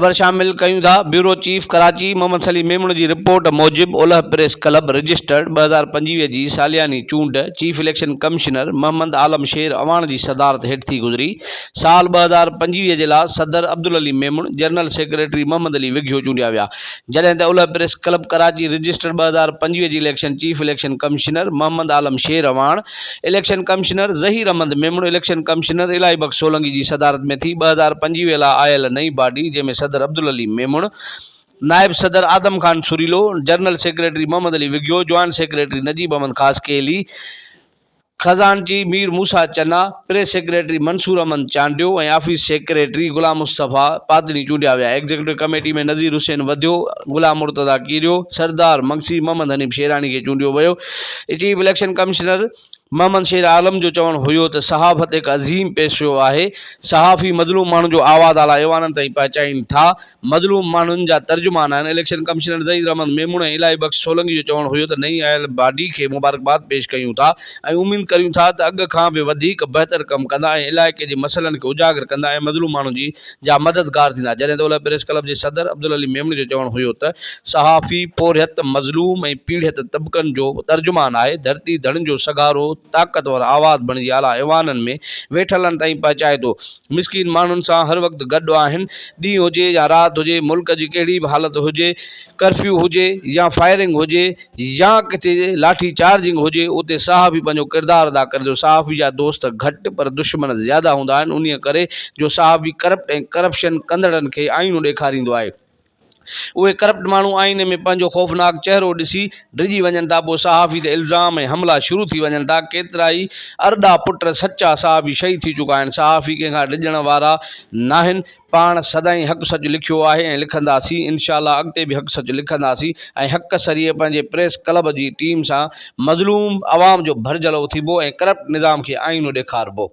خبر شامل ڪيون ٿا، بيورو چيف ڪراچي محمد سليم ميمڻ جي رپورٽ موجب اولهه پريس ڪلب رجسٽرڊ 2025 جي سالياني چونڊ chief election commissioner Muhammad Alam Sher Awan جي صدارت هيٺ ٿي گذري. سال 2025 جي لاء صدر عبدالعلي ميمڻ، جنرل سيڪريٽري محمد علي وگهيو چونڊيا ويا. جڏهن ته اولهه پريس ڪلب ڪراچي رجسٽرڊ 2025 جي election chief election commissioner Muhammad Alam Sher Awan, election commissioner Zaheer Ahmed Memon, election commissioner Elahi Bakhsh Solangi جي صدارت ۾ ٿي. 2025 لاء آيل نئين باڊي جنهن ۾ صدر عبدالعلي ميمڻ، نائب صدر Adam Khan Surilo, general secretary Muhammad Ali Waghio, joint secretary Najeeb Ahmed Khaskheli, خزانچي Mir Musa Channa, press secretary Mansoor Ahmed Chandio ۽ office secretary Ghulam Mustafa Patni چونڊيا ويا. ايگزيڪيوٽو ڪميٽي ۾ نذير حسين وڌيو، غلام مرتضيٰ ڪيريو، سردار مگسي، محمد حنيف شيراڻي کي چونڊيو ويو. Chief election commissioner Muhammad Sher Alam جو چوڻ هيو ته صحافت هڪ عظيم پيشو آهي، صحافي مظلوم ماڻهن جو آواز اعليٰ ايوانن تائين پهچائين ٿا، مظلوم ماڻهن جا ترجمان آهن. اليڪشن ڪمشنر ظهير احمد ميمڻ ۽ الاهي بخش سولنگي جو چوڻ هيو ته نئين آيل باڊي کي مبارڪباد پيش ڪيون ٿا ۽ اميد ڪريون ٿا ته اڳ کان به وڌيڪ بهتر ڪم ڪندا ۽ علائقي جي مسئلن کي اجاگر ڪندا ۽ مظلوم ماڻهن جي جا مددگار ٿيندا. جڏهن ته اولهه پريس ڪلب جي صدر عبدالعلي ميمڻ جو چوڻ هيو ته صحافي پورهيت، مظلوم ۽ پيڙهيت طبقن جو ترجمان آهي، ڌرتي ڌڻين جو سگهارو طاقتور آواز بڻجي اعليٰ ايوانن ۾ ويٺلن تائين پهچائي ٿو، مسڪين ماڻهن سان هر وقت گڏ آهن، ڏينهن هجي يا رات هجي، ملڪ جي ڪهڙي به حالت هجي، ڪرفيو هجي يا فائرنگ هجي يا ڪٿي لاٺي چارجنگ هجي اتي صحافي پنهنجو ڪردار ادا ڪري ٿو. صحافي جا دوست گهٽ پر دشمن زياده هوندا آهن انهيء ڪري جو صحافي ڪرپٽ ۽ ڪرپشن ڪندڙن کي آئينو ڏيکاريندو آهي. اهي ڪرپٽ ماڻهو آئيني ۾ پنهنجو خوفناڪ چهرو ڏسي ڊڄي وڃن ٿا پوء صحافي تي الزام ۽ حملا شروع ٿي وڃن ٿا. ڪيترائي ارڏا پٽ سچا صحافي شهيد ٿي چڪا آهن. صحافي ڪنهن کان ڊڄڻ وارا ناهن. پاڻ سدائين حق سچ لکيو آهي ۽ لکنداسين انشاء الله اڳتي به حق سچ لکنداسين ۽ حق سريعي پنهنجي پريس ڪلب جي ٽيم سان مظلوم عوام جو ڀرجهلو ٿيبو ۽ ڪرپٽ نظام کي آئينو ڏيکاربو.